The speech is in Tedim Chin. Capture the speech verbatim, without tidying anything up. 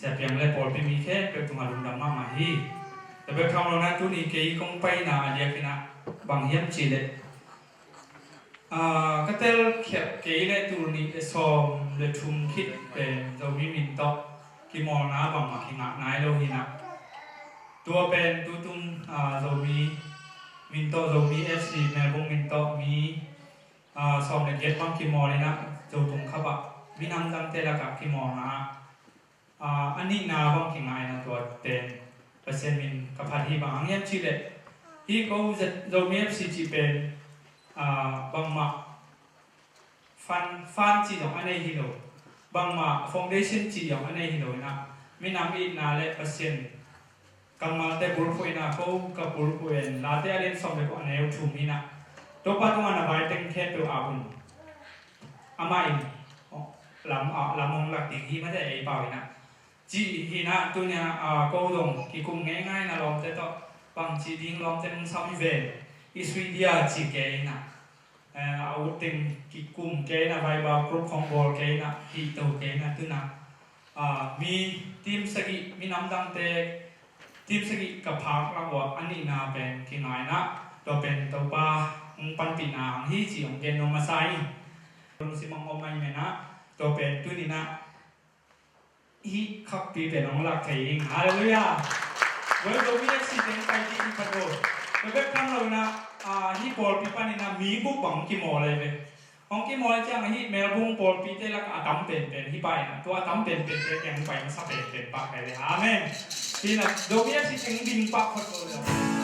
Tapiang le pawlpi mi khempeuh tungah lungdam mahmah hi. Tua bek tham lo in ah tuni kei kong paina a diakin ah bang hiam cih leh, ah, ka telkhialh kei leh tul nih le sawm le thum khit pen Zomi min tawh kimawlna bangmah kingah nai lo hi in ah. Tua pen tutung, ah, Zomi min tawh, Zomi F C Melbourne min tawh mi, ah, sawm le giat bang kimawl in ah, Zotung Cup ah minam dangte lakah kimawlna ah, a nihna bang kingah in ah, tua pen Pasian min ka phat hi. Bang hang hiam cih leh hih ko Zomi F C cih pen, ah, bangmah fund, fund cih zong a nei hi lo, bangmah foundation cih zong a nei hi lo in ah, minam itna le Pasian kammalte bulphuh in ah, ko ka bulphuh in, Late a lian sawm le kua, a neu thum hi in ah, Topa tungah na vai teng khempeuh ap un, amah in lam, ah, lam hong lak ding hi mate, ei pau in ah, cih hi in ah, tuni-a, ah, ko zong kikum ngeingai in ah, lawmte tawh bangci ding lawmte hong sam hi ven, i sui dia ci kei in ah, eh, a ut teng kikum kei in ah, Viber group khong bawl kei in ah, hih to kei in ah, tu-in ah, ah, mi team sagih, minam dangte team sagih ka phak lak uh ah a nihna pen kingah in ah, tua pen Topa hong panpihna hang hi cih hong gen nuam masa ing. Lungsim hong om ahih manin ah, tua pen tuni-in ah hih khakpi pen hong lak thei ing. Halleluiah. Tua Zomi F C teng pai ding hi pha lo. Tua bek tham lo in ah, ah, hih pawlpi panin ah mi guk bang kimawl lai ve. Hong kimawl ciang hih Melbourne pawlpite lakah a tam penpen hih pa in ah, tua a tam penpente kiang hong pai masa penpen pah kai ve. Amen. Hi in ah Zomi F C teng ding pah phot lo le.